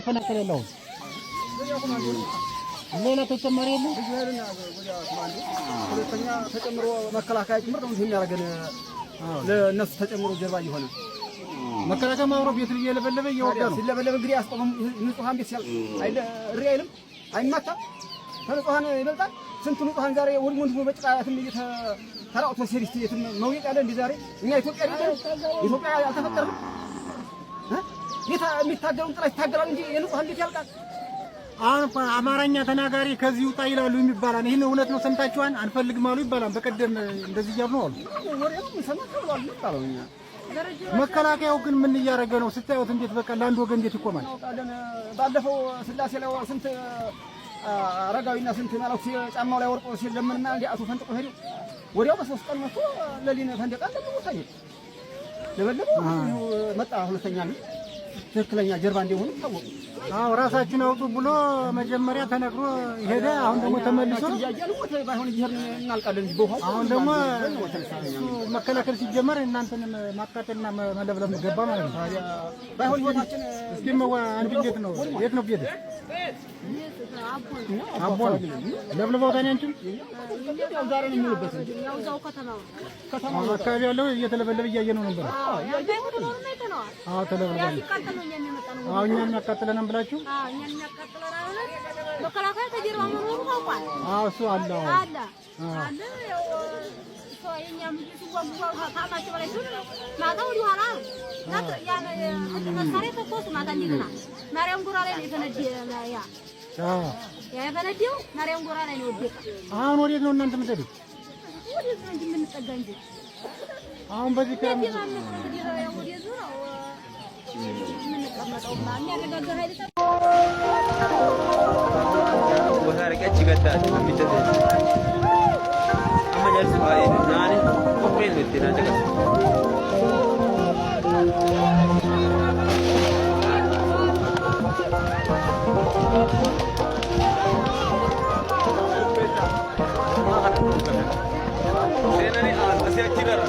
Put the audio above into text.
እየተፈናቀለ ያለው? ሌላ ተጨማሪ የለም። ሁለተኛ ተጨምሮ መከላከያ ጭምር ነው የሚያደርገን፣ ለእነሱ ተጨምሮ ጀርባ እየሆነ። መከላከያ አብሮ ቤቱን እየለበለበ እየወጋ ነው። ሲለበለበ እንግዲህ አያስቆምም። ንጹሐን ቤት ሲያልቅ እሪ አይልም፣ አይማታም። ከንጹሐን ይበልጣል። ስንቱ ንጹሐን ዛሬ ወድሞ ወድሞ በጭቃ የትም ተራቁቶ ሲሄድ የትም መውደቅ ያለ እንዲህ ዛሬ እኛ ኢትዮጵያ አይደለም፣ ኢትዮጵያ አልተፈጠርንም። የሚታገለውን ጥላት ይታገላል እንጂ የንጹሐን ቤት ያልቃል። አሁን እንኳን አማርኛ ተናጋሪ ከዚህ ውጣ ይላሉ የሚባላል። ይህን እውነት ነው ሰምታችኋል? አንፈልግም አሉ ይባላል። በቀደም እንደዚህ እያሉ ነው አሉ። ወሬ ነው የምንሰማ ተብሏል የሚባለው እኛ። መከላከያው ግን ምን እያደረገ ነው ስታዩት? እንዴት በቃ ለአንድ ወገን እንዴት ይቆማል? እናውቃለን። ባለፈው ስላሴ ላይ ስንት አረጋዊና ስንት መነኩሴ ጫማው ላይ ወርቆ ሲለምንና እንዲህ አቶ ፈንጥቆ ሄዱ። ወዲያው በ3 ቀን መጥቶ ለሊነ ፈንደቃ ለብቦታል። ለበለበው መጣ። ሁለተኛ ትክክለኛ ጀርባ እንደሆኑ ታወቁ። አዎ፣ ራሳችሁን አውጡ ብሎ መጀመሪያ ተነግሮ ሄደ። አሁን ደግሞ ተመልሶ እያያሉ ሞት ባይሆን እየሄድን እናልቃለን እንጂ በውሃው። አሁን ደግሞ እሱ መከላከል ሲጀመር እናንተን ማቃጠልና መለብለብ ገባ ማለት ነው። ባይሆን ህይወታችን እስኪ አንድ ቤት ነው፣ የት ነው ቤት? አቦ ነው። ለብልበው ታዲያ አንቺም ያው ዛሬ ነው የሚውልበት እንጂ አሁን አካባቢ ያለው እየተለበለበ እያየ ነው ነበር። አዎ፣ ተለብልቧል። አዎ፣ እኛን ያቃጥለናል ብላችሁ። መከላከያ ከጀርባ መኖሩ ታውቋል። አዎ፣ እሱ አለ። አዎ። አለ አለ። ያው የእኛ ምግብ ሲዋጉ ከአቅማቸው በላይ ሲሆን ማታ ወደ ኋላ አሉ። ያን መሳሪያ ተኮሱ። ማታ እንደገና ማርያም ጎራ ላይ ነው የፈነደ ያ ያ የፈነደው ማርያም ጎራ ላይ ነው የወደቀ። አሁን ወዴት ነው እናንተ የምትሄዱት? ወደዚህ ነው እንጂ የምንጠጋ እንጂ። አሁን በዚህ ክረምት የማነት ነው እንግዲህ፣ ያው ወደዚሁ ነው የምንቀመጠው። የሚያረጋጋ ኃይል Gosa achi gaddaati namicha ta'e. Amma jaarsi baay'ee naani qopheen itti naa caqasa. Seenani asii achi rara.